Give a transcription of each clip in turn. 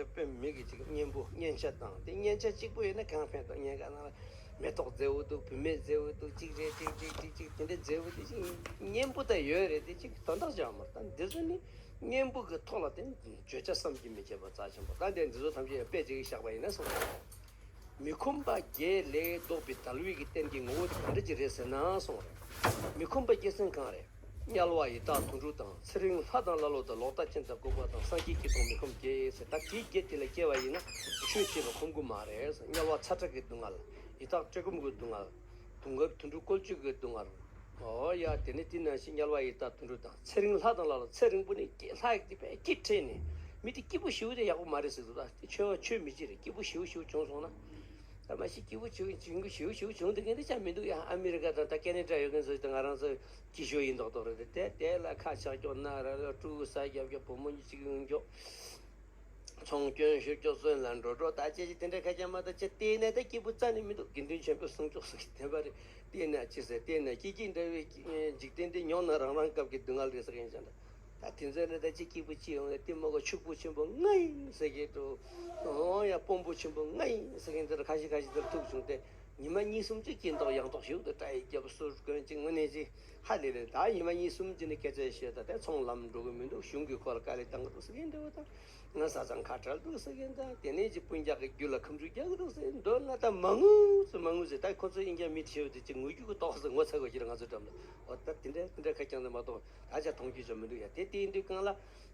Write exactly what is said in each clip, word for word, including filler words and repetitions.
དཔེ་མི་གི་ཅིག་གཉེན་པོ་གཉེན་ཆ་དང་དེ་གཉེན་ཆ་གཅིག་པོ་ཡོད་ན་གང་ཕན་ཐོགས། གཉེན་ཁ་ནང་ལ་མེ་ཏོག་མཛེས་པོ་འདུག་བུད་མེད་མཛེས་པོ་འདུག་གཅིག་རེད་གཅིག་གཅིག་གཅིག་གཅིག་དེ་འདྲའི་མཛེས་པོ་དེ་ཅིག་གཉེན་པོ་ད་ཡོད་རེད། དེ་ཅིག་དོན་དག་ཅང་མ་རེད། ད་འདི་ཚོ་ནི་གཉེན་པོ་གི་ཐོག་ལ་དེ་བརྗོད་བྱ་བསམ་གྱིས་མི་ཁྱབ་པ་རྩ་ཆེན་པོ། ད་དེ་འདི་ཚོ་ཐམས་ཅད་དཔེ་ཅིག་བཞག་པ་ཡིན་ན་སོང་། མི་ཁོམ་པ་བརྒྱད་ལས་ལྡོག་པའི་དལ་བའི་གི་རྟེན་གྱི་ངོ་བོ་དེ་ག་འདྲ་ཅིག་རེད་ཟེར་ན་སོང་རེད། མི་ཁོམ་པ་བརྒྱད་ཟེར་གང་རེད། དམྱལ་བ་ཡི་དྭགས་དུད་འགྲོ་དང་། ཚེ་རིང་ལྷ་དང་ཀླ་ཀློ་དང་། ལོག་ལྟ་ཅན་དང་ལྐུགས་པ་དང་། སངས་རྒྱས་ཀྱིས་སྟོང་མི་ཁོམ་བརྒྱད་ཟེར། ད་དེའི་བརྒྱད་དེ་ལ་སྐྱེ་བ་ཡིན་ན་ཆོས་བྱེད་པ་ཁོམ་གི་མ་རེད། དམྱལ་བ་ཚ་ཁྲག་གི་སྡུག་བསྔལ། ཡི་དྭགས་བཀྲེས་སྐོམ་གྱི་སྡུག་བསྔལ། དུད་འགྲོ་དུད་འགྲོ་བཀོལ་སྤྱོད་ཀྱི་སྡུག་བསྔལ། ཨོ་ཡ། དེ་ནས་དེ་ནང་བཞིན་དམྱལ་བ་ཡི་དྭགས་དུད་འགྲོ་དང་། ཚེ་རིང་ལྷ་དང་ཀླ་ཀློ། ཚེ་རིང་པོ་ནི་སྐྱེ་ལྷ་ཡི་དེ་བས་སྐྱེ་ཕྲད་ནས་མི་དེ་སྐྱིད་པོ་ཞེ་པོ་དེ་ཡག་པོ་མ་རེད་ཟེར་འདུག་ད་དེ་ཆོས་ཆོས་མི་བྱེད་རེད། སྐྱིད་པོ་ཞེ་པོ་ཞེ་པོ་བྱུང་སོང་ན། ད་མ་གཞི་སྐྱིད་པོ་བྱེད་བྱེད་གི་ཞེ་པོ་ཞེ་པོ་བྱུང་དེ་གན་དེ་ཆ་མི་འདུག་ཡ། ཨ་མི་རི་ཀ་དང་ད་ཁེ་ན་ཌ་ཡོད་མཁན་ཚོ་དང་ང་རང་ཚོ་སྐྱིད་ཤོས་ཡིན་མདོག་མདོག་རེད། དེ་དེ་ལ་ཁ་ཆག་སྐྱོག་ན་ར་ར་ཀྲུའུ་ས་རྒྱབ་རྒྱབ་བུ་མོ་གཉིས་གཅིག་ཡོང་སྐྱོག་ཚོང་སྐྱོན་ཤོར་ཀྱོག་བཙོན་ལ་འགྲོ་འགྲོ་ད་ཅེ་ཅེ་དེ་འདྲ་ཁ་ཅན་མ་ད་ཅེ་བལྟས་ན་ད་སྐྱིད་པོ་རྩ་ནས་མི་འདུག་དགེ་འདུན་ཆེན་པོས་གསུངས་ཀྱོག་ཟེར་གི་དེ་བ་རེད། བལྟས་ན་ཅི་ཟེར། བལྟས་ན་སྐྱིད་སྐྱིད་འདྲ་བའི་འཇིག་རྟེན་འདི་མྱོང་ན་རང་རང་སྐབས་ཀྱི་སྡུག་བསྔལ་རེད་ཟེར་མཁན་ཅན་འདྲ། ད་དེ་ཚོ་ནི་ད་ཅི་སྐྱིད་པོ་ཅི་ཡོང་ལ་དེ་མོ་ག་ཕྱུག་པོ་ཆེན་པོ་ང་ཡིན་ཟེར་གི་འདུག་ཨོ་ཡ་དཔོན་པོ་ཆེན་པོ་ང་ཡིན་ཟེར་མཁན་དེ་ཁ་ཤས་ཁ་ཤས་དེར་ཐུག་བྱུང་སྟེ་ཉི་མ་གཉིས་གསུམ་ཅིག་སྐྱིད་མདོག་ཡག་མདོག་ཞིག་ཏུ་སྐྲ་ཡི་རྒྱབ་སོར་གོན་ཅིག་དངོས་གནས་ཅིག་ཧ་ལས་ལས། ད་ཉི་མ་གཉིས་གསུམ་ཅིག་ནི་སྐད་ཆ་བཤད། ད་དེ་ཚོང་ལམ་འགྲོ་གི་མི་འདུག་གཞུང་གིས་ཁོ་ལ་དཀའ་ལས་བཏང་གི་འདུག་ཟེར་གི་འདུག་ད་ང་ས་ཚང་ཁ་བྲལ་འདུག་ཟེར་གི་འདུག་དེ་ནས་ཅིག་སྤུན་ཀྱག་གི་རྒྱུད་ལ་ཁམས་ཕྲུག་རྒྱག་གི་འདུག་ཟེར་འདུག་ང་ད་མ་ངུ་ཟེར་མ་ངུ་ཟེར། ད་ཁོ་ཚོ་ཨིན་རྒྱ་མི་ཁྲིའུ་དེ་ཅིག་ངུ་རྒྱུ་གི་ཏོག་ཟེར་ངོ་ཚ་དགོས་ཀྱི་རེད་ང་ཚོ་འགྲམ་ལ། འོ་ད་དེ་འདྲ་དེ་འདྲ་ཁ་རྐྱང་དེ་མ་གཏོགས། ད་ཆ་མཐོང་རྒྱུ་ཅང་མི་འདུག་ཡ། དེ་དེ་ཡིན་དུས་གང་ལ།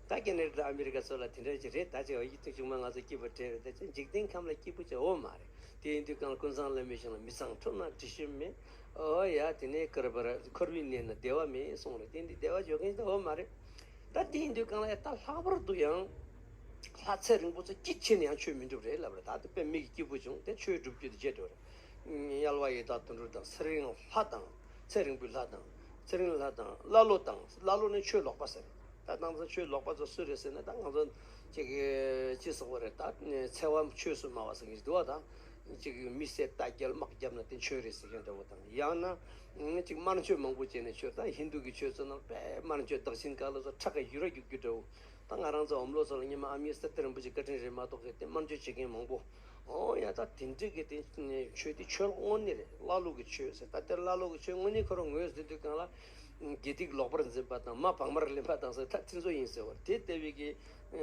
ད་ཁེ་ན་ཌ་ཨ་མི་རི་ཀ་ཚོ་ལ་དེ་འདྲ་ཅིག་རེད། ད་ཅིག་ཨ་ཡི་ཐུག་བྱུང་མ་ང་ཚོ་སྐྱིད་པོ་བྲལ་རེད། ད་ཅིག་འཇིག་རྟེན་ཁམས་ལ་སྐྱིད་པོ་ཅིག་འོ་མ་རེད། དེ་ཡིན་དུས་གང་ལ་ཀུན་བཟང་བླ་མའི་ཞིང་ལ་མི་ཚངས་འཁྲུལ་སྣང་དྲི་ཞིམ་མེད། ཨོ་ཡ་དེ་ནས་ཀར་བར་འཁོར་བའི་གནས་ན་བདེ་བ་མེད་གསུངས་རེད། དེ་འདི་བདེ་བ་འཇོག་མཁན་ཅིག་འོ་མ་རེད། ད་དེ་ཡིན་དུས་གང་ལ་ཡ་ད་ལྷག་པར་དུ་ཡང་ལྷ་ཚེ་རིང་པོ་ཚོ་སྐྱིད་ཆེ་ན་ཡང་ཆོས་མི་འགྲུབ་རེད་ལབ་རེད། ད་དེ་དཔེ་མི་གི་སྐྱིད་པོ་བྱུང་དེ་ཆོས་སྒྲུབ་རྒྱུ་དེ་བརྗེད་འགྲོ་རེད། དམྱལ་བ་ཡི་དྭགས་དུད་འགྲོ་དང་། ཚེ་རིང་ལྷ་དང་། ཚེ་རིང་པོའི་ལྷ་དང་། ཚེ་རིང་ལྷ་དང་ཀླ་ཀློ་དང་། ཀླ་ཀློ་ནི་ཆོས་ལོག་པ་ཟེར། ད་དེང་སང་ཆོས་ལོག་པ་ཚོ་སུ་རེད་ཟེར་ན་ད་ང་ཚོ་ཅིག་ཅི་ཟེར་བ་རེད། ད་འཚེ་བ་ཆོས་སུ་སྨྲ་བ་ཟེར་གྱི་འདུག་བ། ད་ཅིག་མི་བསད་རྟ་རྒྱལ་དམག་བརྒྱབ་ན་དེ་ཆོས་རེད་ཟེར་མཁན་འདྲ་བོ་དང་། ཡང་ན་ཅིག་དམར་མཆོད་མང་པོ་བྱས་ནས་ཆོས། ད་ཧིན་དུ་གི་ཆོས་ཚོ་ནང་དཔེ་དམར་མཆོད་དག་ཞིང་ཁ་ལོ་ཚོ་ཁྲག་གི་ཡུ་ར་རྒྱུག་རྒྱུ་འདྲ་བོ། ད་ང་རང་ཚོ་འོམ་ལོ་ཚོ་ལ་སྔོན་མ་ཨ་མྱེས་སི་ཏཱ་རིན་པོ་ཆེ་བཀའ་དྲིན་རེད་མ་གཏོགས་གི་དེ་དམར་མཆོད་བྱེད་མཁན་མང་པོ། ཨོ་ཡ་ད་དེ་འདྲ་གི་དེ་ཆོས་དེ་ཆོས་ལོག་དངོས་གནས་རེད། ཀླ་ཀློ་གི་ཆོས་ཟེར། ད་དེ་ཀླ་ཀློ་གི་ཆོས་དངོས་གནས་ཁོ་རང་ངོས་ཟིན་དུས་གང་ལ་དགེ་སྡིག་ལོག་པར་འཛིན་པ་དང་མ་བག་མར་ལེན་པ་དང་ཟེར། ད་དེ་ཚོ་ཡིན་ཟེར་བ་རེད། དེ་ལྟ་བུའི་གི་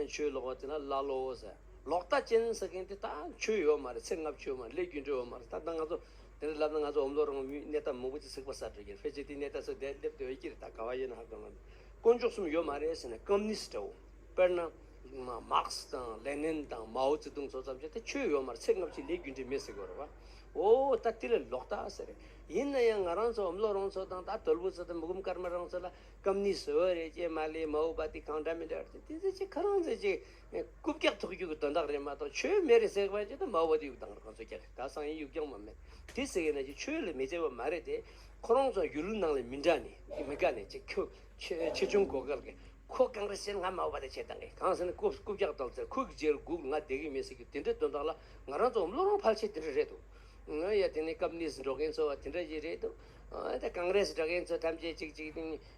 ཆོས་ལོག་པ་དེ་ལ་ཀླ་ཀློ་ཟེར། ལོག་ལྟ་ཅན་ཟེར་མཁན་དེ་ད་ཆོས་ཡོད་མ་རེད། ཚེ་སྔ་ཕྱི་ཡོད་མ་རེད། ལས་རྒྱུ་འབྲས་ཡོད་མ་རེད། ད་ད་ང་ཚོ་དེ་འདྲ་ལབ་ན་ང་ཚོ་འོམ་ལོ་རང་གནས་སྟངས་མང་པོ་ཅིག་གཟིགས་པ་ས་འགྲོ་གི་རེད། ཕལ་ཆེར་དེ་གནས་སྟངས་ཚོ་བསྡད་སླེབས་དུ་ཡོད་ཀྱི་རེད། ད་ག་བ་ཡིན་ན་ཧ་གོ་མ་མེད། དཀོན་མཆོག་གསུམ་ཡོད་མ་རེད་ཟེར་ནས་ཀམ་ནིསི་འདྲ་བོ། དཔེར་ན། མ་མཱག་སི་དང་ལེ་ནིན་དང་མའོ་ཙེ་ཏུང་ཚོ་ཙམ་ཞིག་ད་ཆོས་ཡོད་མ་རེད། ཚེ་སྔ་ཕྱི་ལས་རྒྱུ་འབྲས་མེད་ཟེར་གྱི་ཡོད་རེད་བ། ཨོ་ད་དེ་ལ་ལོག་ལྟ་ཟེར། ཡིན་ན་ཡང་ང་རང་ཚོ་འོམ་ལོ་རང་ཚོ་དང་ད་དོལ་པོ་ཚོ་དང་མུ་གུམ་ཀརྨ་རང་ཚོ་ལ་ཀམ་ནིསི་འོ་རེད་ཅེས་མ་ལས་མའོ་པ་ཏི་གང་འདྲ་མི་འདྲ་རེད། དེ་ཚོ་ཅིག་ཁ་རང་ཚོ་ཅིག་རྐུབ་བཀྱག་ཐོགས་རྒྱུ་གི་དོན་དག་རེད་མ་གཏོགས་ཆོས་མེད་རེད་ཟེར་བ་ཅིག་ད་མའོ་པ་ཏི་ཡུག་དང་རེད། ཁོང་ཚོ་ཀྱག་ད་སང་ཡིན་ཡུག་ཀྱང་མ་མེད། དེ་ཟེར་ཡིན་ན་ཅིག་ཆོས་ལ་མི་བརྩེ་བ་མ་རེད་དེ། ཁོ་རང་ཚོ་ཡུལ་ནང་ལ་མི་འདྲ་ནས་མི་དགའ་ནས་ཅིག་ཁྱོད་ཆེ་ཆེ་ཆུང་གོ་གལ་གི་ཁོ་ཀང་རེ་སི་ཡིན་ང་མའོ་པ་ཏི་བྱེད་དང་གི་གང་ཟེར་ན་རྐུབ་རྐུབ་བཀྱག་བཏང་ཚེ་ཁོ་གི་རྗེས་ལ་སྒུག་ང་བསྡད་གི་མེད་ཟེར་གི་དེ་འདྲའི་དོན་དག་ལ་ང་རང་ཚོ་བློ་རང་ཕལ་ཆེར་དེ་འདྲ་རེད་འདུག་ང་ཡ་དེ་ནས་ཀམ་ནིསི་འགྲོ་མཁན་ཚོ་བ་དེ་འདྲ་ཞིག་རེད་འདུག་ཨ་ད་ཀང་རེ་སི་འགྲོ་མཁན་ཚོ་ཐམས་ཅད་ཅིག་ཅིག་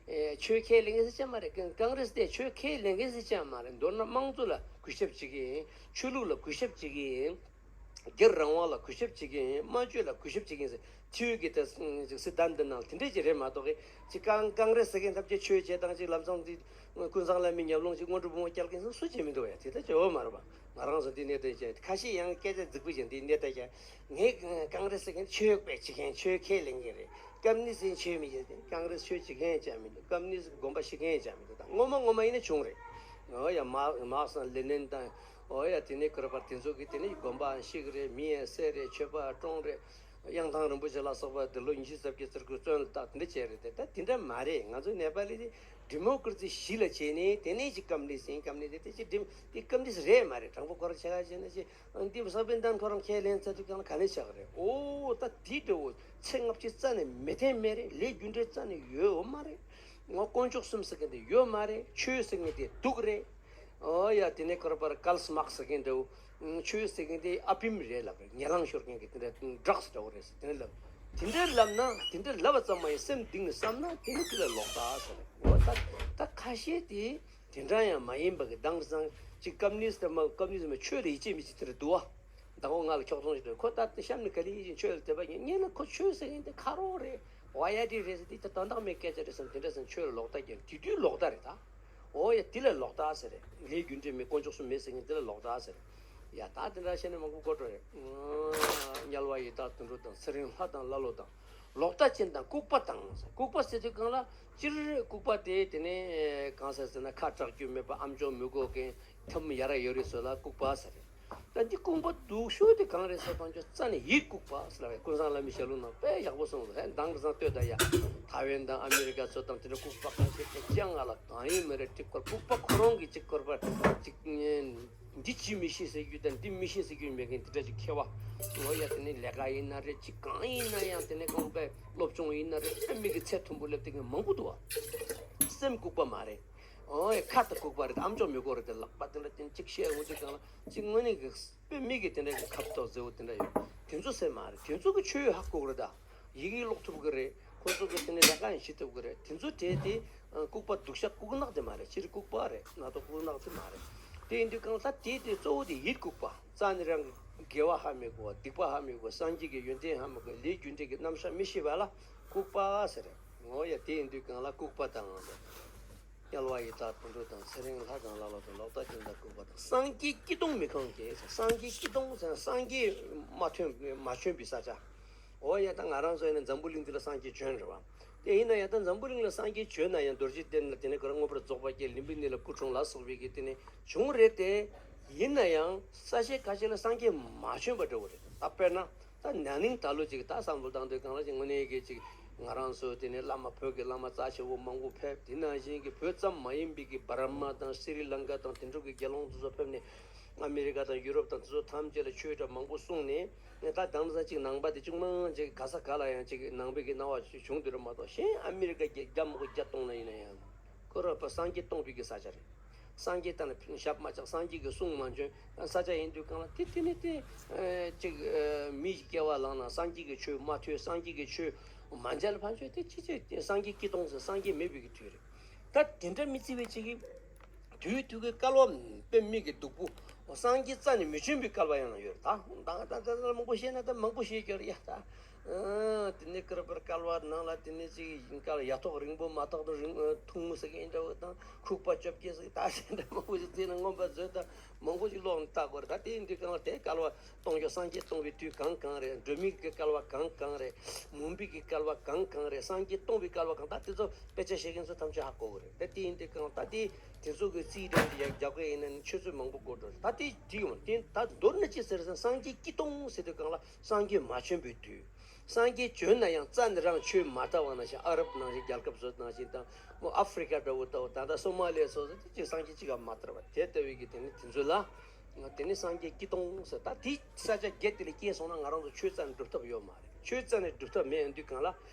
ཨེ་ཆོས་ཁས་ལེན་མཁན་ཟེར་ཅང་མ་རེད། ཀང་རེ་སི་དེ་ཆོས་ཁས་ལེན་མཁན་ཟེར་ཅང་མ་རེད། མདོར་ན་དམངས་གཙོ་ལ་གུས་ཞབས་བྱེད་ཀྱི་ཡིན། ཆོས་ལུགས་ལ་གུས་ཞབས་བྱེད་ཀྱི་ཡིན། སྒེར་རང་དབང་ལ་གུས་ཞབས་བྱེད་ཀྱི་ཡིན། སྨྲ་བརྗོད་ལ་གུས་ཞབས་བྱེད་ཀྱི་ཡིན་ཟེར། ཐེའུ་གི་ད་སྲིད་དོན་འདི་ནང་དེ་འདྲས་ཅིག་རེད་མ་གཏོགས་གི་ཅིག་ཀང་ཀང་རེ་སི་ཟེར་མཁན་ཐམས་ཅད་ཆོས་བྱེད་སྟངས་ཅིག་ལམ་སང་དེ་ཀུན་བཟང་བླ་མའི་ཉམས་ལོང་ཅིག་དངོས་གྲུབ་སྤོང་བ་སྐྱེལ་མཁན་ཟེར་སུ་བྱེད་མི་འདུག་ཡ། དེ་ལྟ་ཅིག་འོ་མ་རེད་པ། ང་རང་ཚོ་འདི་གནས་སྟངས་ཅིག་ཁ་ཤས་ཡང་སྐད་ཆ་རྫིག་པོ་ཅིག་འདི་གནས་སྟངས་ཅིག་ངས་ཀང་རེ་སི་ཟེར་མཁན་ཆོས་དཔེ་བྱེད་མཁན་ཆོས་ཁས་ལེན་མཁན་རེད། ཀམ་ནི་སི་ཆོས་མི་བྱེད་དེ་ཀང་རེ་སི་ཆོས་བྱེད་མཁན་ཅང་མི་འདུག་ཀམ་ནི་སི་དགོངས་པ་བཞེས་མཁན་ཅང་མི་འདུག་ད་ངོ་མ་ངོ་མ་ཡིན་ན་བྱུང་རེད། འོ་ཡ་མ་མཱག་སི་དང་ལེ་ནིན་དང་། འོ་ཡ་དེ་ནས་ཀར་པར་དེ་ཚོ་གིས་དེ་ནས་དགོན་པའང་བཤིག་རེད། མི་ཡང་བསད་རེད། ཆོས་པ་བཀྲོངས་རེད། གཡང་ཐང་རིན་པོ་ཆེ་ལ་སོགས་པ་དེ་ལོ་ཉི་ཤུ་རྩ་བརྒྱད་ཙམ་གི་བཙོན་ལ་བཏགས་དེ་འདྲ་བྱས་རེད་དེ། ད་དེ་འདྲ་མ་རེད། ང་ཚོ་ནེ་པ་ལི་དེ་ཌི་མོ་ཀ་རེ་སི་གཞི་ལ་བྱས་ནས་དེ་ནས་ཅིག་ཀམ་ནི་སི་ཡིན་ཀམ་ནི་སི་དེ་ཅིག་ཌི་དེ་ཀམ་ནི་སི་རེད་མ་རེད། དྲང་པོ་ཁོ་རང་ཆ་ག་བྱས་ན་ཅིག་འདི་གསར་པའི་འདན་ཁོ་རང་ཁས་ལེན་ཚར་དུས་གང་ལ་ག་ནས་ཆགས་རེད། ཨོ་ད་དེ་འདྲ་བོ་ཚེ་སྔ་ཕྱི་རྩ་ནས་མི་བརྟེན་མེད་རེད། ལས་རྒྱུ་འབྲས་རྩ་ནས་ཡོད་འོ་མ་རེད། ང་དཀོན་མཆོག་གསུམ་ཟེར་མཁན་དེ་ཡོད་མ་རེད། ཆོས་ཟེར་མཁན་དེ་སྡུག་རེད། ཨོ་ཡ་དེ་ནས་ཀར་པར་ཀལ་སི་མཱག་སི་ཟེར་མཁན་འདྲ་བོ། ཆོས་ཟེར་མཁན་དེ་ཨ་ཕིམ་རེད་ལབ་རེད། ཉེ་ལང་ཤོར་མཁན་གྱི་དེ་འདྲ་ཌྲག་སི་འདྲ་བོ་རེད་ཟེར་དེ་འདྲ་ལབ། དེ་འདྲ་ལབ་ན་དེ་འདྲ་ལབ་པ་ཙམ་མ་ཡིན་སེམས་གཏིང་ནས་བསམ་ན་དེ་ནི་དེ་ལ་ལོག་ལྟ་ཟེར་རེད། འོ་ད་ད་ཁ་ཤས་དེ་དེ་འདྲ་ཡང་མ་ཡིན་པ་གི་དེང་སང་ ཅིག་ཀམ་ནིས་དེ་མ་ཀམ་ནིས་མ་ཆོས་ལ་ཡིད་ཆེས་མི་བྱེད་དེ་རེད་འདུག་བ། མདང་དགོང་ང་ལ་ཁྱོག་ཚོང་ཞིག་རེད། ཁོ་ད་ལྟ་གཤམ་ནས་ག་ལེ་ཡིད་ཆེས་ཆོས་ལ་དད་པ་ཡིན་ཉེ་ན་ཁོ་ཆོས་ཟེར་ཡིན་དེ་ཁ་རོག་རེད། ཝ་ཡ་ཏི་རེད་ཟེར་དེ་ད་དོན་དག་མེད་སྐད་ཆ་རེད་བསམ་དེ་འདྲ་ཟེར་ཆོས་ལ་ལོག་ལྟ་རྒྱབ་དེ་དུས་ལོག་ལྟ་རེད་ད། འོ་ཡ་དེ་ལ་ལོག་ལྟ་ཟེར་རེད། ལས་རྒྱུ་འབྲས་མེད་དཀོན་མཆོག་གསུམ་མེད་ཟེར་མཁན་དེ་ལ་ལོག་ལྟ་ཟེར་རེད། ཡ་ད་དེ་འདྲ་བཤད་ནས་མང་པོ་གོ་འགྲོ་རེད། དམྱལ་བ་ཡི་དྭགས་དུད་འགྲོ་དང་ཚེ་རིང་ལྷ་དང་ཀླ་ཀློ་དང་། ལོག་ལྟ་ཅན་དང་ལྐུགས་པ་དང་། ལྐུགས་པ་ཟེར་དུས་གང་ལ་སྤྱིར་ལྐུགས་པ་དེ་དེ་ནས་གང་ཟེར་ཟེར་ན་ཁ་གྲག་རྒྱུ་མེད་པ་ཨམ་ཅོག་མི་གོ་མཁན་ཐུམ་ཡ་ར་ཡོད་རེད་ཟེར་ལ་ལྐུགས་པ་ཟེར་རེད། ད་འདི་ལྐུགས་པ་སྡུག་ཤོས་དེ་གང་རེད་ཟེར་བ་ཅོ་རྩ་ནས་ཡིད་ལྐུགས་པ་ཟེར་བའི་ཀུན་བཟང་བླ་མའི་ཞལ་ལུང་ནང་དཔེ་ཡག་པོ་གསུངས་འདུག་ཧེ་མདང་རེ་ཟང་ལྟོས་ད་ཡ། ཐའེ་ཝན་དང་ཨ་མི་རི་ཀ་ཚོ་དང་དེ་འདྲ་ལྐུགས་པ་གང་བྱེད་དེ་ཅང་ང་ལ་གང་ཡིན་མ་རེད་དྲི་སྐོར་ལྐུགས་པ་ཁོ་རང་གི་གཅིག་སྐོར་པ་གཅིག་འདི་ཅི་མི་ཤེས་ཟེར་རྒྱུ་དང་འདི་མི་ཤེས་ཟེར་རྒྱུ་མེད་མཁན་དེ་འདྲ་ཅིག་ཁྱེར་བ། ངོ་ཡ་དེ་ནས་ལས་ཀ་ཡིན་ན་རེད་ཅིག་གང་ཡིན་ན་ཡང་དེ་ནས་ཁོང་པའི་སློབ་སྦྱོང་ཡིན་ན་རེད་དཔེ་མི་གི་ཚད་མཐོན་པོ་སླེབས་དེ་མཁན་མང་པོ་འདུག་བ། སེམས་ལྐུགས་པ་མ་རེད། ཨོ་ཡ་ཁ་ད་ལྐུགས་པ་རེད་ཨམ་ཅོག་མི་གོ་རེད་དེ་ལག་པ་དེ་འདྲ་དེ་ཅིག་བཤད་འོང་དུས་གང་ལ་ཅིག་དངོས་གནས་ཀྱི་དཔེ་མི་གི་དེ་འདྲ་གི་ཁ་ཐོག་མཛེས་པོ་དེ་འདྲ་ཡོད། དེ་ཚོ་སེམས་མ་རེད། དེ་ཚོ་གི་ཆོས་ཧ་གོ་གི་རེད་ད། ཡི་གེ་ཀློག་ཐུབ་ཀྱི་རེད། ཁོ་ཚོ་གི་དེ་ནས་ལས་ཀ་ཡང་བྱེད་ཐུབ་ཀྱི་རེད། དེ་ཚོ་གྲས་དེ་ལྐུགས་པ་སྡུག་ཤ་ལྐུགས་ནག་དེ་མ་རེད། སྤྱིར་ལྐུགས་པ་རེད་ན་ད་ལྐུགས་ནག་དེ་མ་རེད། དེ་ཡིན་དུས་གང་ལྟར་དེ་དེ་གཙོ་བོ་དེ་ཡིད་ལྐུགས་པ་རྩ་ནས་རང་གི་དགེ་བ་ཧ་མི་གོ་བ་སྡིག་པ་ཧ་མི་གོ་སངས་རྒྱས་ཀྱི་ཡོན་ཏན་ཧ་མི་གོ་ལས་རྒྱུ་འབྲས་ཀྱི་རྣམ་གཞག་མི་ཤེས་པ་ལ་ལྐུགས་པ་ཟེར་རེད། ངོ་ཡ་དེ་ཡིན་དུས་གང་ལ་ལྐུགས་པ་དང་དམྱལ་བ་ཡི་དྭགས་དུད་འགྲོ་དང་ཚེ་རིང་ལྷ་དང་ཀླ་ཀློ་དང་ལོག་ལྟ་ཅན་དང་ལྐུགས་པ་དང་། སངས་རྒྱས་སྐྱིད་གཏོང་མི་ཁོམ་གྱི་སངས་རྒྱས་སྐྱིད་གཏོང་ཟེར་ན་སངས་རྒྱས་མ་ཐོན་མ་བྱོན་པའི་ས་ཆ། འོ་ཡ་ད་ང་རང་ཚོ་ཡིན་ན་འཛམ་བུ་གླིང་འདི་ལ་སངས་རྒྱས་བྱོན་རེད་བ། དེ་ཡིན་ན་ཡང་ད་འཛམ་བུ་གླིང་ལ་སངས་རྒྱས་བྱོན་ན་ཡང་རྡོ་རྗེ་གདན་ལ་དེ་ནས་ཁོ་རང་མངོན་པར་རྫོགས་པ་བརྒྱད་ལུམ་བི་ནི་ལ་སྐུ་འཁྲུངས་ལ་སོགས་པའི་གི་དེ་ནས་བྱུང་རེད་དེ། ཡིན་ན་ཡང་ས་ཆ་ཁ་ཤས་ལ་སངས་རྒྱས་མ་བྱོན་པ་འདྲ་བོ་རེད། ད་དཔེར་ན་ད་ན་ནིང་ད་ལོ་ཅིག་ད་བསམ་བློ་བཏང་དུས་གང་ལ་ཅིག་དངོས་གནས་གི་ཅིག་ང་རང་ཚོ་དེ་ནས་བླ་མ་བོད་ཀྱི་བླ་མ་རྩ་ཆེ་བོ་མང་པོ་ཕེབས། དེ་ནང་བཞིན་གི་བོད་ཙམ་མ་ཡིན་པའི་གི་འབར་མ་དང་སི་རི་ལང་ཀ་དང་དེ་འདྲ་གི་རྒྱལ་ལོངས་དེ་ཚོ་ཕེབས་ནས་ཨ་མི་རི་ཀ་དང་ཡུ་རོབ་དང་དེ་ཚོ་ཐམས་ཅད་ལ་ཆོས་གྲྭ་མང་པོ་གསུངས་ནས། ད་དེང་སང་ཅིག་ནང་པ་དེ་ཅུང་མང་ཅིག་ག་ས་ག་ལ་ཡང་ཅིག་ནང་པའི་གི་སྣང་བ་ཞིག་བྱུང་འདུག་ར་མ་གཏོགས་གཞན་ཨ་མི་རི་ཀ་རྒྱལ་རྒྱ་མོ་རྒྱ་སྟོང་ན་ཡིན་ན་ཡང་ཁོ་ར་པ་སངས་རྒྱས་སྟོང་པའི་གི་ས་ཆ་རེད། སངས་རྒྱས་ད་ནི་ཞབས་མ་བཅགས་སངས་རྒྱས་ཀྱི་གསུང་མ་འབྱོན་ས་ཆ་ཡིན་དུས་གང་ལ་དེ་དེ་ནི་དེ་ཅིག་མིའི་སྐྱེ་བ་བླངས་ན་སངས་རྒྱས་ཀྱི་ཆོས་མ་ཐོས། སངས་རྒྱས་ཀྱི་ཆོས་མ་མཇལ་ཕན་ཆོས་དེ་ཅི་ཅི་སངས་རྒྱས་སྐྱིད་གཏོང་ཟེར་སངས་རྒྱས་མེད་པའི་གི་དུས་རེད། ད་དེ་འདྲ་མི་བརྩི་བའི་ཅིག་གི་དུས་དུས་ཀྱི་སྐལ་བ་དཔེ་མི་གི་སྡུག་པོ། སངས་རྒྱས་རྩ་ནས་མི་བྱོན་པའི་སྐལ་བ་ཡང་ཡོད་རེད། ད་ད་ད་ད་མང་པོ་བཤད་ན་ད་མང་པོ་བཤད་རྒྱུ་རེད་ཡ། ད་དེ་ནས་ཀིར་པར་སྐལ་བ་ནང་ལ་དེ་ནས་ཅིག་སྐལ་ཡ་ཐོག་རིང་པོ་མ་ཐོག་ཏུ་རིང་ཐུང་ངུ་ཟེར་གི་འདྲ་བོ་དང་ཁུག་པ་བཅོ་བརྒྱད་ཟེར་གི་ད་དེ་འདྲ་མང་པོ་ཞིག་བརྩིས་ན་མངོན་པ་མཛོད་དང་མང་པོ་ཞིག་ཀློག་ནས་ལྟ་དགོས་རེད། ད་དེ་ཡིན་དུས་གང་ལ་དེ་སྐལ་བ་གཏོང་རྒྱུ་སངས་རྒྱས་གཏོང་བའི་དུས་གང་གང་རེད། སྒྲོལ་མའི་གི་སྐལ་བ་གང་གང་རེད། མུན་པའི་གི་སྐལ་བ་གང་གང་རེད། སངས་རྒྱས་སྟོང་པའི་སྐལ་བ་གང་ད་དེ་ཚོ་དཔེ་ཆ་ཤེས་མཁན་ཚོ་ཐམས་ཅད་ཧ་གོ་གི་རེད། ད་དེ་ཡིན་དུས་གང་ད་དེ་དེ་ཚོ་གི་རྩིས་འགྲེལ་འདི་ཡར་རྒྱག་གི་ཡིན་ན་ཆུ་ཚོད་མང་པོ་འགོར་འགྲོ་རེད། ད་དེ་འགྲིག་ཡོང་དེ་ད་མདོར་ན་ཅི་ཟེར་ཟེར་སངས་རྒྱས་སྐྱིད་གཏོང་ཟེར་དུས་གང་ལ་སངས་རྒྱས་མ་བྱོན་པའི་དུས། སངས་རྒྱས་བྱོན་ན་ཡང་རྩ་ནས་རང་ཆོས་མ་དར་བ་ནང་བཞིན་ཨ་རབ་ནང་བཞིན་རྒྱལ་ཁབ་བཟོ་ནང་བཞིན་དང་མོ་ཨ་ཧྥི་རི་ཀ་འདྲ་བོ་ལྟ་བུ་ད་ལྟ་སོ་མ་ལི་ཡ་སོགས་སུ་དེ་ཅིག་སངས་རྒྱས་གཅིག་ག་མ་དར་བ་དེ་ལྟ་བུའི་གི་དེ་ནི་དེ་ཚོ་ལ་དེ་ནི་སངས་རྒྱས་སྐྱིད་གཏོང་ཟེར། ད་དེ་ས་ཆ་བརྒྱད་དེ་ལ་སྐྱེས་སོང་ན་ང་རང་ཚོ་ཆོས་རྩ་ནས་སྒྲུབ་ཐབས་ཡོད་མ་རེད། ཆོས་རྩ་ནས་སྒྲུབ་ཐབས་མེད་ཡོང་དུས་གང་ལ་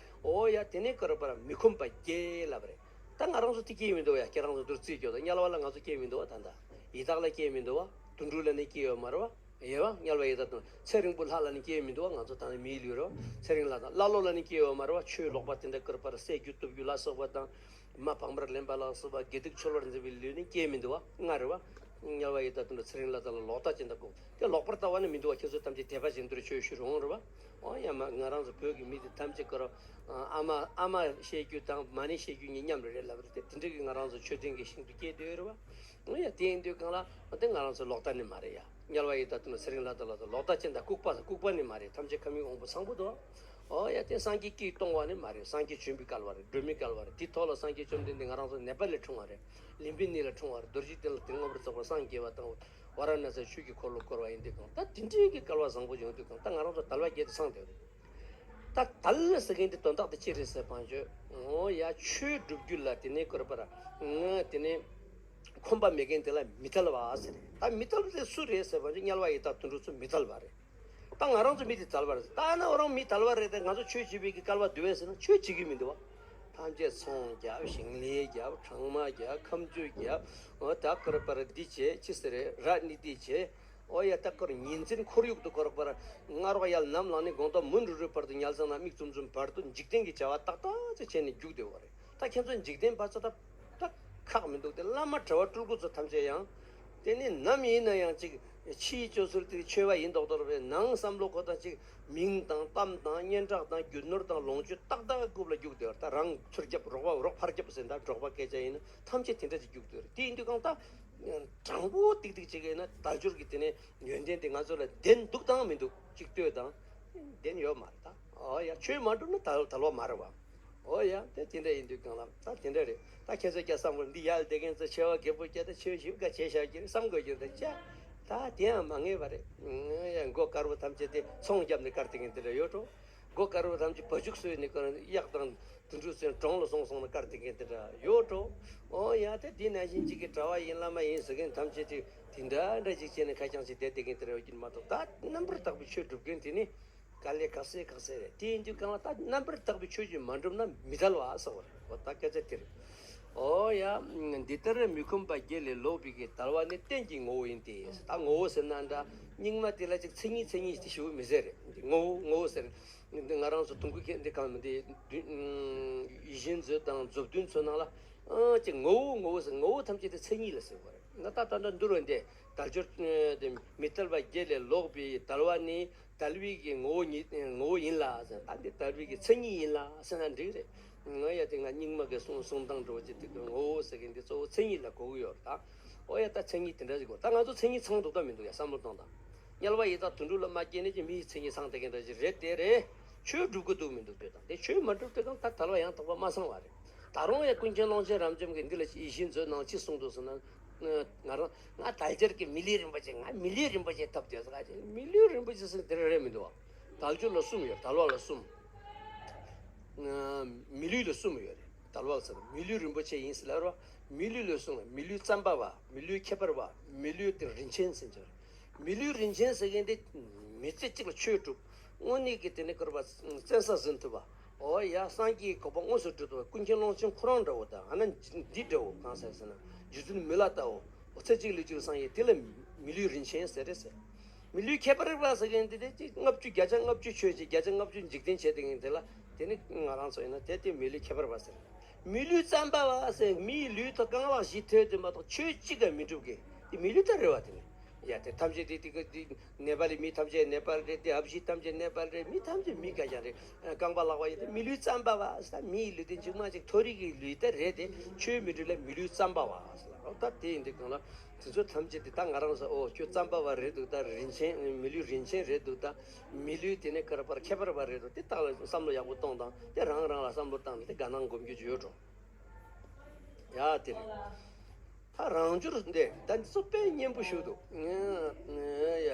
འོ་ཡ་དེ་ནི་ཀ་ར་པ་ར་མི་ཁོམ་པ་སྐྱེ་ལབ་རེད། ད་ང་རང་ཚོ་དེ་སྐྱེས་མི་འདུག་ཡ། ཁྱེད་རང་ཚོ་འདུར་རྩིས་སྐྱོ་ད་དམྱལ་བ་ལ་ང་ཚོ་སྐྱེས་མི་འདུག་བ། ད་ད་ཡི་དྭགས་ལ་སྐྱེས་མི་འདུག་བ། དུད་འགྲོ་ལ་ནི་སྐྱེས་ཡོད་མ་རེད་བ། ཡེ་བ་དམྱལ་བ་ཡི་དྭགས་དང་ཚེ་རིང་པོ་ལྷ་ལ་ནི་སྐྱེས་མི་འདུག་བ། ང་ཚོ་ད་ནི་མིའི་ལུས་རོ་ཚེ་རིང་ལྷ་དང་ཀླ་ཀློ་ལ་ནི་སྐྱེས་ཡོད་མ་རེད་བ། ཆོས་ལོག་པ་དེ་འདྲ་བསྐུར་པར་བསད་རྒྱུ་གཏུབ་རྒྱུ་ལ་སོགས་པ་དང་། མ་བག་མར་ལེན་པ་ལ་སོགས་པ་དགེ་སྡིག་འཆོལ་བར་འཛིན་པའི་ལུས་ནི་སྐྱེས་མི་འདུག་བ། ལྔ་རེད་བ། དམྱལ་བ་ཡི་དྭགས་དུད་འགྲོ་ཚེ་རིང་ལྷ་དང་ལ་ལོག་ལྟ་ཅན་དང་ལྐུགས་དེ་ལོག་པར་ལྟ་བ་ནི་མི་འདུག་བ། ཁྱེད་ཚོ་ཐམས་ཅད་དད་པ་ཅན་དུ་ཆོས་ཞུ་རུང་རེད་བ། ཨོ་ཡ་མ་ང་རང་ཚོ་བོད་ཀྱི་མི་དེ་ཐམས་ཅད་ཀ་རོ། ཨ་མ་ཨ་མ་བཤད་རྒྱུ་དང་མ་ཎི་བཤད་རྒྱུ་གཉིས་མཉམ་རེད་རེད་ལབ་རེད་དེ་དེ་འདྲ་གི་ང་རང་ཚོ་ཆོས་ལྡན་གྱི་ཞིང་དུ་སྐྱེས་བསྡད་ཡོད་རེད་བ། ཨོ་ཡ་དེ་ཡིན་དུས་གང་ལ་དེ་ང་རང་ཚོ་ལོག་ལྟ་ནི་མ་རེད་ཡ། དམྱལ་བ་ཡི་དྭགས་དུད་འགྲོ་ཚེ་རིང་ལྷ་དང་ལ་དང་ལོག་ལྟ་ཅན་དང་ལྐུགས་པ་དང་ལྐུགས་པ་ནི་མ་རེད། ཐམས་ཅད་ཁམས་ཡུལ་དབང་པོ་ཚང་པོ་དོ། ཨོ་ཡ་དེ་སངས་རྒྱས་སྐྱིད་གཏོང་བ་ནི་མ་རེད། སངས་རྒྱས་བྱོན་པའི་སྐལ་བ་རེད། སྒྲོལ་མའི་སྐལ་བ་རེད། དེ་ཐོག་ལ་སངས་རྒྱས་བཅོམ་ལྡན་འདས་ང་རང་ཚོ་ནེ་པཱལ་ལ་འཁྲུངས་པ་རེད། ལུམ་བི་ནི་ལ་འཁྲུངས་པ་རེད། རྡོ་རྗེ་གདན་ལ་དེ་མངོན་པར་རྫོགས་པར་སངས་རྒྱས་པ་དང་ཝཱ་ར་ཎ་སིའི་ཆོས་ཀྱི་འཁོར་ལོ་བསྐོར་བ་ཡིན་དུས་གང་ད་དེ་འདྲའི་གི་སྐལ་བ་བཟང་པོ་ཡོང་དུས་གང་ད་ང་རང་ཚོ་དལ་བ་བརྒྱད་དུ་སངས་བསྡད་རེད། ད་དལ་ཟེར་མཁན་དེ་དོན་དག་དེ་ཅི་རེད་ཟེར་བ་ཅོ། ཨོ་ཡ་ཆོས་སྒྲུབ་རྒྱུ་ལ་དེ་ནས་བསྐུར་པར་ང་དེ་ནས་ཁོམ་པ་མེད་མཁན་དེ་ལ་མི་དལ་བ་ཟེར། ད་མི་དལ་བ་དེ་སུ་རེད་ཟེར་བ་ཅོ་དམྱལ་བ་ཡི་དྭགས་དུད་འགྲོ་ཚོ་མི་དལ་བ་རེད། ད་ང་རང་ཚོ་མི་དེ་དལ་བ་རེད། ད་ན་ང་རང་མི་དལ་བ་རེད་དེ་ང་ཚོ་ཆོས་བྱེད་པའི་གི་སྐལ་བ་འདུག་བས་ཟེར་ན་ཆོས་བྱེད་ཀྱི་མི་འདུག་བ། ཐམས་ཅད་ཚོང་རྒྱབ་ཞིང་ལས་རྒྱབ་གྲང་མ་རྒྱབ་ཁམ་ཆུ་རྒྱབ། འོ་ད་བསྐུར་པར་འདི་བྱེད་ཅི་ཟེར་རེད་ར་ནི་འདི་བྱེད། ཨོ་ཡ་ད་ཁོར་ཉིན་མཚན་ཁོར་ཡུག་ཏུ་ཁོ་རོག་པར་སྔ་རོགས་ཡར་ནམ་ལངས་ནས་དགོང་དག་མུན་རུབ་རུབ་བར་དུ་ཉལ་ཚང་ན་མིག་བཙུམ་བཙུམ་བར་དུ་འཇིག་རྟེན་གྱི་བྱ་བ་ཏག་ཏག་ཅིག་བྱས་ནས་རྒྱུགས་བསྡད་པ་རེད། ད་ཁྱེད་ཚོ་འཇིག་རྟེན་པ་ཚོ་ད་ད་ཁག་མི་འདུག་སྟེ་བླ་མ་གྲྭ་བ་སྤྲུལ་སྐུ་ཚོ་ཐམས་ཅད་ཡང་ དེ་ནས་ནམ་ཡིན་ན་ཡང་ཅིག་ཕྱིའི་སྤྱོད་ཚུལ་དེ་ཆོས་པ་ཡིན་མདོག་མདོག་རེད། ནང་བསམ་བློ་ཁོ་ཐག་ཅིག་མིང་དང་གཏམ་དང་སྙན་གྲགས་དང་རྒྱུ་ནོར་དང་ལོངས་སྤྱོད་ཏག་ཏག་རྐུབ་ལ་རྒྱུག་བསྡད་པ་རེད། ད་རང་ཚུར་རྒྱབ་རོགས་པ་རོགས་ཕར་རྒྱབ་ཟེར། ད་འབྲོག་པ་སྐད་ཆ་ཡིན་ན་ཐམས་ཅད་དེ་འདྲ་ཅིག་རྒྱུག་བསྡད་རེད། དེ་ཡིན་དུས་གང་ལྟར་དྲང་པོ་ཏིག་ཏིག་ཅིག་ཡིན་ན་དལ་འབྱོར་གྱི་དེ་ནས་ཡོན་ཏན་དེ་ང་ཚོ་ལ་ལྡན་འདུག་དང་མི་འདུག་ཅིག་ལྟོས་དང་། ལྡན་ཡོད་མ་རེད། ད་ཨོ་ཡ་ཆོས་མ་འགྲུབ་ན་དལ་དལ་བ་མ་རེད་བ། ཨོ་ཡ་དེ་དེ་འདྲ་ཡིན་དུས་གང་ལ་ད་དེ་འདྲ་རེད། ད་ཁྱེད་ཚོ་སྐྱ་བསམ་བློ་འདི་ཡར་བསྡད་མཁན་ཚོ་ཆེ་བ་རྒད་པོ་སྐྱ་ད་ཆོས་ཞིབ་ག་བྱས་བཞག་རྒྱུ་རེད་བསམ་དགོས་རྒྱུ་རེད། ད་ཅ་ད་དེ་ཡང་མ་ངེས་པ་རེད། ཨོ་ཡ་མགོ་དཀར་པོ་ཐམས་ཅད་དེ་ཚོང་བརྒྱབ་ནས་བཀར་བསྡད་མཁན་དེ་འདྲ་ཡོད་འགྲོ། མགོ་དཀར་པོ་ཐམས་ཅད་བ་ཕྱུགས་གསོས་ནས་བཀར་གཡག་དང་དུད་འགྲོ་ཚོའི་གྲོང་ལ་སོང་སོང་ན་བཀར་བསྡད་མཁན་དེ་འདྲ་ཡོད་འགྲོ། ཨོ་ཡ་དེ་འདི་ནང་བཞིན་གཅིག་གི་གྲྭ་བ་ཡིན་བླ་མ་ཡིན་ཟེར་མཁན་ཐམས་ཅད་དེ་དེ་འདྲ་འདྲ་ཅིག་བྱས་ནས་ཁ་རྐྱང་ཅིག་བསྡད་བསྡད་མཁན་དེ་འདྲ་ཡོད་ཀྱི་མ་གཏོགས། ད་རྣམ་པར་དག་པའི་ཆོས་སྒྲུབ་མཁན་དེ་ནི་དཀའ་ལས་ཁག་སེ་ཁག་སེ་རེད། དེ་ཡིན་དུས་གང་ལ་ད་རྣམ་པར་དག་པའི་ཆོས་ཀྱིས་མ་འགྲུབ་ན་མི་དལ་བ་ཟེར་བ་རེད། འོ་ད་སྐད་ཆ་དེ་རེད། ཨོ་ཡ། འདི་ལྟར་མི་ཁོམ་པ་བརྒྱད་ལས་ལོག་པའི་གི་དལ་བ་ནི་རྟེན་གྱི་ངོ་བོ་ཡིན་ཏེ། ད་ངོ་བོ་ཟེར་ན་འདྲ་རྙིང་མ་དེ་ལ་ཅིག་མཚན་ཉིད་མཚན་ཉིད་དེ་ཞེ་པོ་མི་ཟེར་རེད། ངོ་བོ་ངོ་བོ་ཟེར། འདི་ང་རང་ཚོ་དུང་དཀར་མཁན་འདི་གང་མི་འདི་ཡིད་བཞིན་མཛོད་དང་མཛོད་བདུན་ཚོ་ནང་ལ་ཨ་ཅིག་ངོ་བོ་ངོ་བོ་ཟེར། ངོ་བོ་ཐམས་ཅད་དེ་མཚན་ཉིད་ལ་ཟེར་བ་རེད། ང་ད་ལྟ་འདྲ་འདུལ་བ་འདི་དལ་འབྱོར་དེ་མི་དལ་བ་བརྒྱད་ལས་ལོག་པའི་དལ་བ་ནི་དལ་བའི་གི་ངོ་བོ་ཉིད་ངོ་བོ་ཡིན་ལ་ཟེར། ད་འདི་དལ་བའི་གི་མཚན་ཉིད་ཡིན་ལ་ཟེར་ན་འགྲིག་རེད། ང་ཡ་དེ་ང་རྙིང་མ་གི་གསུང་གསུང་སྟངས་འགྲོ་བ་ཅིག་དེ་ངོ་བོ་ཟེར་གི་འདི་གཙོ་བོ་མཚན་ཉིད་ལ་གོ་གི་ཡོད་རེད། ད་ཨོ་ཡ་ད་མཚན་ཉིད་དེ་འདྲ་ཞིག་གོ། ད་ང་ཚོ་མཚན་ཉིད་ཚང་འདུག་ད་མི་འདུག་ཡ་བསམ་བློ་གཏོང་དང་། དམྱལ་བ་ཡི་དྭགས་དུད་འགྲོ་ལ་མ་སྐྱེས་ནས་ཀྱི་མིའི་མཚན་ཉིད་ཚང་བསྡད་མཁན་འདྲ་ཞིག་རེད་དེ་རེད། ཆོས་སྒྲུབ་ཀྱི་འདུག་མི་འདུག་ལྟོས་དང་། དེ་ཆོས་མ་སྒྲུབ་དེ་གང་ད་དལ་བ་ཡང་དག་པ་མ་སངས་པ་རེད། ད་རུང་ཡང་ཀུན་མཁྱེན་ཀློང་ཆེན་རབ་འབྱམས་ཀྱིས་འདི་ལ་ཡིད་བཞིན་མཛོད་ནང་ཅི་གསུངས་འདུག་ཟེར་ན། ང་རང་ང་དལ་འབྱོར་གྱི་མི་ལུས་རིན་པོ་ཆེ། ང་མི་ལུས་རིན་པོ་ཆེ་ཐོབ་དུས་ཟེར། མི་ལུས་རིན་པོ་ཆེ་ཟེར་དེ་རེད་མི་འདུག་བ། དལ་འབྱོར་ལ་གསུམ་ཡོད། དལ་བ་ལ་གསུམ། མི་ལུས་ལ་གསུམ་ཡོད་རེད། དལ་བ་ཟེར་མི་ལུས་རིན་པོ་ཆེ་ཡིན་ཟེར་ལབ་ར། མི་ལུས་ལ་གསུམ། མི་ལུས་ཙམ་པ་བ། མི་ལུས་ཁྱད་པར་བ། མི་ལུས་དེ་རིན་ཆེན་ཟེར་གྱི་རེད། མི་ལུས་རིན་ཆེན་ཟེར་མཁན་དེ་མི་ཚེ་གཅིག་ལ་ཆོས་སྒྲུབ། དངོས་གནས་ཀྱི་དེ་ནི་སྐུར་པ་བཙན་ས་ཟིན་ཐུབ་པ། ཨོ་ཡ་སངས་རྒྱས་ཀྱི་གོ་འཕང་དངོས་སུ་འགྲུབ་ཐུབ་པ། ཀུན་མཁྱེན་ཀློང་ཆེན་ཁོ་རང་འདྲ་བོ་དང་། ཨ་ན་འདི་འདྲ་བོ་གང་ཟེར་ཟེར་ན་རྗེ་བཙུན་མི་ལ་ལྟ་བུ། ཨོ་ཚེ་གཅིག་ལུས་གཅིག་སངས་རྒྱས་དེ་ལ་མི་ལུས་རིན་ཆེན་ཟེར་རེད་ཟེར། མི་ལུས་ཁྱད་པར་རིག་པ་ཟེར་མཁན་དེ་དེ་ཅིག་ལྔ་བཅུ་བརྒྱ་ཆ་ལྔ་བཅུ་ཆོས་བྱེད། བརྒྱ་ཆ་ལྔ་བཅུ་འཇིག་རྟེན་བྱེད་དེ་མཁན་དེ་ལ་དེ་ནི་ང་རང་ཚོ་ཡིན་ན་དེ་དེ་མི་ལུས་ཁྱད་པར་བ་ཟེར། མི་ལུས་ཙམ་པ་བ་ཟེར། མིའི་ལུས་ཐོག་རྐང་ལག་བཞི་ཐོན་དེ་མ་གཏོགས་ཆོས་གཅིག་ཀ་མི་འགྲུབ་མཁན་དེ་མི་ལུས་ད་རེད་བ། དེ་ནི་ཡ་དེ་ཐམས་ཅད་དེ་དེ་ག་དེ་ནེ་པ་ལི་མི་ཐམས་ཅད་ནེ་པ་ལི་རེད། དེ་ཨ་ཕྱི་ཐམས་ཅད་ནེ་པ་ལི་རེད། མི་ཐམས་ཅད་མི་སྐད་རྐྱང་རེད། རྐང་པ་ལག་པ་ཡོད་དེ་མི་ལུས་ཙམ་པ་བ་ཟེར། མིའི་ལུས་རྟེན་གཅིག་མ་གཅིག་མཐོ་རིས་ཀྱི་ལུས་དེ་རེད་དེ་ཆོས་མི་འགྲུབ་ལ་མི་ལུས་ཙམ་པ་བ་ཟེར་ལ། ད་དེ་ཡིན་དུས་གང་ལ། དེ་ཚོ་ཐམས་ཅད་དེ་ད་ང་རང་ཚོ་ཨོ་ཁྱོད་ཙམ་པ་བ་རེད་འདུག་ད་རིན་ཆེན་མི་ལུས་རིན་ཆེན་རེད་འདུག་ད་མི་ལུས་དེ་ནས་ཀར་པར་ཁྱད་པར་བ་རེད་འདུག་དེ་དག་ལ་བསམ་བློ་ཡག་པོ་གཏོང་དང་། དེ་རང་རང་ལ་བསམ་བློ་བཏང་ནས་དེ་དགའ་སྣང་སྒོམ་རྒྱུ་ཅིག་ཡོད་འགྲོ། ཡ་དེ་རེད། ད་རང་སྦྱོར་འདི་ད་འདི་ཚོ་དཔེ་སྙན་པོ་ཞིག་འདུག་ཡ་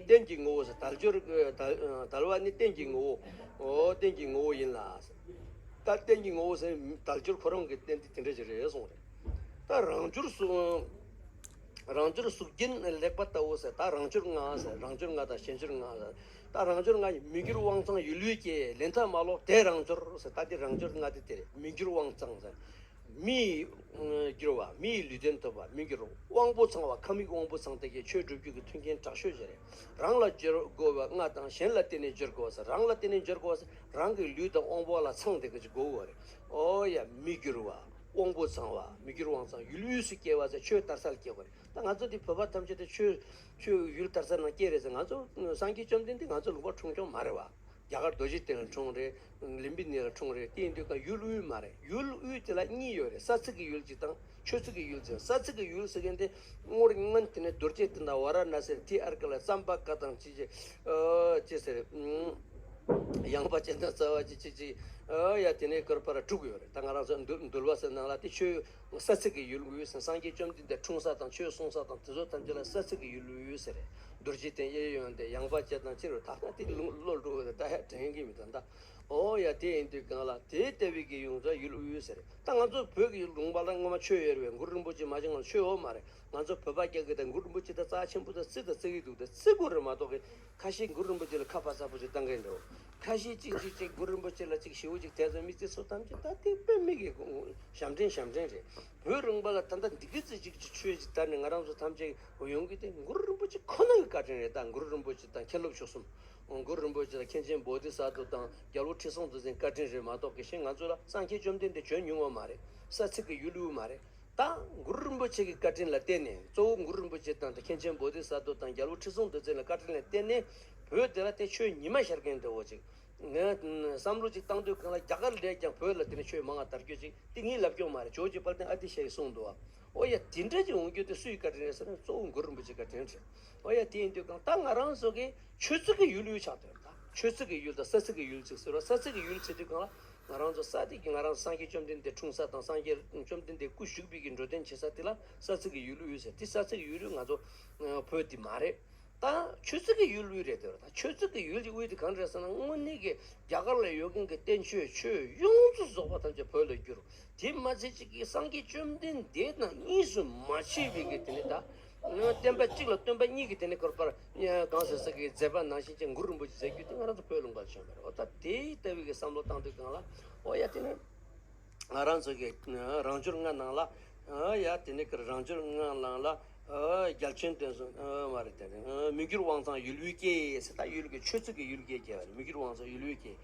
རྟེན་གྱི་ངོ་བོ་ཟེར། དལ་འབྱོར་དལ་དལ་བ་ནི་རྟེན་གྱི་ངོ་བོ། ཨོ་རྟེན་གྱི་ངོ་བོ་ཡིན་ལ། ད་རྟེན་གྱི་ངོ་བོ་ཟེར་དལ་འབྱོར་ཁོ་རང་གི་རྟེན་འདི་དེ་འདྲ་ཞིག་རེད་གསུངས་རེད། ད་རང་སྦྱོར་སུ། རང་སྦྱོར་གཟུགས་རྒྱན་ལེགས་པ་ལྟ་བུ་ཟེར། ད་རང་སྦྱོར་ལྔ་ཟེར། རང་སྦྱོར་ལྔ་དང་གཞན་སྦྱོར་ལྔ་ཟེར། ད་རང་སྦྱོར་ལྔ་ཡིས། མི་འགྱུར་དབང་གཙང་ཡུལ་དབུས་སྐྱེ། ལན་ཐག་མ་ལོག་དེ་རང་སྦྱོར་ཟེར། ད་དེ་རང་སྦྱོར་ལྔ་དེ་དེ་རེད། མི་འགྱུར་དབང་གཙང་ཟེར། མི་འགྱུར་བ། མིའི་ལུས་རྟེན་ཐོབ་པ་མི་འགྱུར། དབང་པོ་ཚང་བ། ཁམས་དབུས་དབང་པོ་ཚང་སྟེ་གི་ཆོས་སྒྲུབ་རྒྱུ་གི་མཐུན་རྐྱེན་དྲག་ཤོས་ཞིག་རེད། རང་ལ་སྦྱོར་དགོས་པ་ལྔ་དང་གཞན་ལ་བརྟེན་ནས་སྦྱོར་དགོས་པ་ཟེར། རང་ལ་བརྟེན་ནས་སྦྱོར་དགོས་པ་ཟེར། རང་གི་ལུས་དང་དབང་པོ་ལ་ཚང་བསྡད་དགོས་ཀྱི་དགོས་པ་རེད། ཨོ་ཡ་མི་འགྱུར་བ། དབང་པོ་ཚང་བ། མི་འགྱུར་དབང་གཙང་ཡུལ་དབུས་སུ་སྐྱེ་བ་ཟེར། ཆོས་དར་སར་སྐྱེ་དགོས་རེད། ད་ང་ཚོ་འདི་བོད་པ་ཐམས་ཅད་དེ་ཆོས་ཆོས་ཡུལ་དར་སར་ནང་སྐྱེས་རེད་ཟེར། ང་ཚོ་སངས་རྒྱས་བཅོམ་ལྡན་འདས་ང་ཚོ་ལུང་པ་འཁྲུངས་སྐྱོང་མ་རེད་བ། རྒྱ་གར་རྡོ་རྗེ་གདན་ལ་འཁྲུངས་རེད། ལུམ་བི་ནི་ལ་འཁྲུངས་རེད། དེ་ཡིན་དུས་ཀ་ཡུལ་དབུས་མ་རེད། ཡུལ་དབུས་དེ་ལ་གཉིས་ཡོད་རེད། ས་ཚིགས་ཀྱི་ཡུལ་གཅིག་དང་ཆོས་ཚིགས་ཀྱི་ཡུལ་གཅིག་ས་ཚིགས་ཀྱི་ཡུལ་ཟེར་མཁན་དེ་སྔོན་སྔོན་དེ་ནས་རྡོ་རྗེ་གདན་དང་ཝཱ་ར་ཎ་སི། དེའི་ཨར་ཀ་ལ་ཙམ་པ་ཀ་དང་ཅི་ཅི་ཨ་ཅི་ཟེར། ཨ་ཡངས་པ་ཅན་དང་རྩ་བ་ཅི་ཅི་ཅི་ཨ་ཡ་དེ་ནས་ཀར་པར་དྲུག་ཡོད་རེད། ད་ང་རང་ཚོ་འདུལ་འདུལ་བ་ཟེར་ནང་ལ་དེ་ཆོས། ས་ཚིགས་ཀྱི་ཡུལ་དབུས་ཟེར། སངས་རྒྱས་བཅོམ་ལྡན་འདས་འཁྲུངས་ས་དང་ཆོས་གསུངས་ས་དང་དེ་ཚོ་ཐམས་ཅད་ལ་ས་ཚིགས་ཀྱི་ཡུལ་དབུས་ཟེར་རེད། རྡོ་རྗེ་གདན་གཡས་གཡོན་དེ་ཡངས་པ་བྱས་དང་ཅི་རུ་ད་ལྟ་དེ་ལོ་ལོ་དྲུག་དེ་ད་ཧ་དྲན་གྱི་མི་འདུག་ད། ཨོ་ཡ་དེ་ཡིན་དུས་གང་ལ་དེ་ལྟ་བུའི་གི་ཡོངས་གྲགས་ཡུལ་དབུས་ཟེར་རེད། ད་ང་ཚོ་བོད་ཀྱི་ལུང་པ་ལ་སྔོན་མ་ཆོས་ཡོད་རེད་པས། གུ་རུ་རིན་པོ་ཆེ་མ་བྱུང་ང་ཆོས་ཡོད་མ་རེད། ང་ཚོ་བོད་པ་སྐྱ་གི་ད་གུ་རུ་རིན་པོ་ཆེ་ད་རྩ་ཆེན་པོ་ད་བརྩི་ད་བརྩི་གི་འདུག་ད་བརྩི་དགོས་རེད་མ་གཏོགས་གི་ཁ་ཤས་གུ་རུ་རིན་པོ་ཆེ་ལ་ཁ་ཕར་ཚ་པོ་ཅིག་བཏང་གི་འདུག་ཁ་ཤས་གཅིག་གཅིག་གཅིག་གུ་རུ་རིན་པོ་ཆེ་ལ་གཅིག་ཞེ་པོ་ཅིག་དེ་ཚོ་མི་ཚེ་སྲོག་ཐམས་ཅད་ད་དེ་དཔེ་མི་གི་ཞབས་འདྲེན་ཞབས་འདྲེན་རེད། བོད་རིག་པ་ལ་ད་ལྟ་འདི་གི་ཙི་གཅིག་གི་ཆོས་ཅིག་དར་ནས་ང་རང་ཚོ་ཐམས་ཅད་ཡོང་གི་དེ་གུ་རུ་རིན་པོ་ཆེ་ཁོ་ན་གི་བཀའ་དྲིན་རེད། ད་གུ་རུ་རིན་པོ་ཆེ་དང་མཁན་སློབ་ཆོས་གསུམ། གུ་རུ་རིན་པོ་ཆེ་དང་མཁན་ཆེན་བོ་དྷི་ས་ཏྭ་དང་རྒྱལ་བ་ཁྲི་སྲོང་ལྡེ་བཙན་བཀའ་དྲིན་རེད་མ་གཏོགས་གི་གཞན་ང་ཚོ་ལ་སངས་རྒྱས་བཅོམ་ལྡན་འདས་བྱོན་མྱོང་བ་མ་རེད། ས་ཚིགས་ཀྱི་ཡུལ་དབུས་མ་རེད། ད་གུ་རུ་རིན་པོ་ཆེ་གི་བཀའ་དྲིན་ལ་བརྟེན་ནས། གཙོ་བོ་གུ་རུ་རིན་པོ་ཆེ་དང་དེ་མཁན་ཆེན་བོ་དྷི་ས་ཏྭ་དང་རྒྱལ་པོ་ཁྲི་སྲོང་ལྡེ་བཙན་ལ་བཀའ་དྲིན་ལ་བརྟེན་ནས། བོད་དེ་ལ་དེ་ཆོས་ཉི་མ་ཤར་མཁན་དེ་འོ་ཅིག་ངས་བསམ་བློ་ཅིག་བཏང་དུས་གང་ལ་རྒྱ་གར་ལས་ཀྱང་བོད་ལ་དེ་ནས་ཆོས་མང་བ་དར་རྒྱུ་ཅིག་དེ་ངས་ལབ་ཀྱོག་མ་རེད། ཇོ་བོ་རྗེ་དཔལ་ལྡན་ཨ་ཏི་ཤ་ཡིས་གསུངས་འདུག་བ། ཨོ་ཡ། དེ་འདྲ་ཅིག་འོང་རྒྱུ་དེ་སུའི་བཀའ་དྲིན་རེད་ཟེར་ན། གཙོ་བོ་གུ་རུ་རིན་པོ་ཆེ་བཀའ་དྲིན་རེད། ཨོ་ཡ། དེ་ཡིན་དུས་གང་ལ་ད་ང་རང་ཚོ་གི་ཆོས་ཚིགས་ཀྱི་ཡུལ་ཡུལ་ཆགས་འདུག་ད་ཆོས་ཚིགས་ཀྱི་ཡུལ་དང་ས་ཚིགས་ཀྱི་ཡུལ་ཅིག་ཟེར་བ། ས་ཚིགས་ཀྱི་ཡུལ་ཟེར་དུས་གང་ལ་ང་རང་ཚོ་ས་དེ་གི་ང་རང་སངས་རྒྱས་བཅོམ་ལྡན་འདས་འཁྲུངས་ས་དང་། སངས་རྒྱས་བཅོམ་ལྡན་འདས་སྐུ་བཞུགས་པའི་གི་འགྲོ་དོན་བྱེད་ས་དེ་ལ་ས་ཚིགས་ཀྱི་ཡུལ་ཡུལ་ཟེར། དེ་ས་ཚིགས་ཀྱི་ཡུལ་ཡུལ་ང་ཚོ་བོད་དེ་མ་རེད། ད་ཆོས་ཚིགས་ཀྱི་ཡུལ་དབུས་རེད་དེ། ད་ཆོས་ཚིགས་ཀྱི་ཡུལ་གྱི་དབུས་དེ་གང་རེད་ཟེར་ན། དངོས་གནས་ཀྱི་རྒྱ་གར་ལ་ཡོད་མཁན་གྱི་བསྟན་བཅོས་ཆོས་ཡོངས་སུ་རྫོགས་པ་ཐམས་ཅད་བོད་ལ་བསྒྱུར། དེ་མ་ཚད་ཅིག་གིས་སངས་རྒྱས་བཅོམ་ལྡན་འདས་དང་གཉིས་སུ་མ་མཆིས་པའི་གི་དེ་ནས་ད་བསྟན་པ་གཅིག་ལ་སྟོན་པ་གཉིས་ཀྱི་དེ་ནས་བསྐོར་བར་གང་ཟེར་ས་གི་མཛད་པ་ནང་བཞིན་ཅིག་གུ་རུ་རིན་པོ་ཆེ་མཛད་རྒྱུ་དེ་ང་རང་ཚོ་བོད་ལུང་པར་བྱོན་པ་རེད། འོ་ད་དེ་ལྟ་བུའི་གི་བསམ་བློ་བཏང་དུས་གང་ལ། འོ་ཡ། དེ་ནས་ང་རང་ཚོ་གི་རང་འབྱོར་ལྔ་ནང་ལ། ཨ་ཡ། དེ་ནས་ཀྱི་རང་འབྱོར་ལྔ་ནང་ལ། ཨ་རྒྱལ་ཆེན་དོན་གསུམ། ཨ་མ་རེད། དེ་ནས་ཨ་མི་འགྱུར་དབང་ཐང་ཡུལ་དབུས་སྐྱེས་ཟེར། ད་ཡུལ་གྱི་ཆོས་ཚིགས་ཀྱི་ཡུལ་སྐྱེས་སྐྱེས་པ་རེད། མི་འགྱུར་དབང་ཐང་ཡུལ་དབུས་སྐྱེས།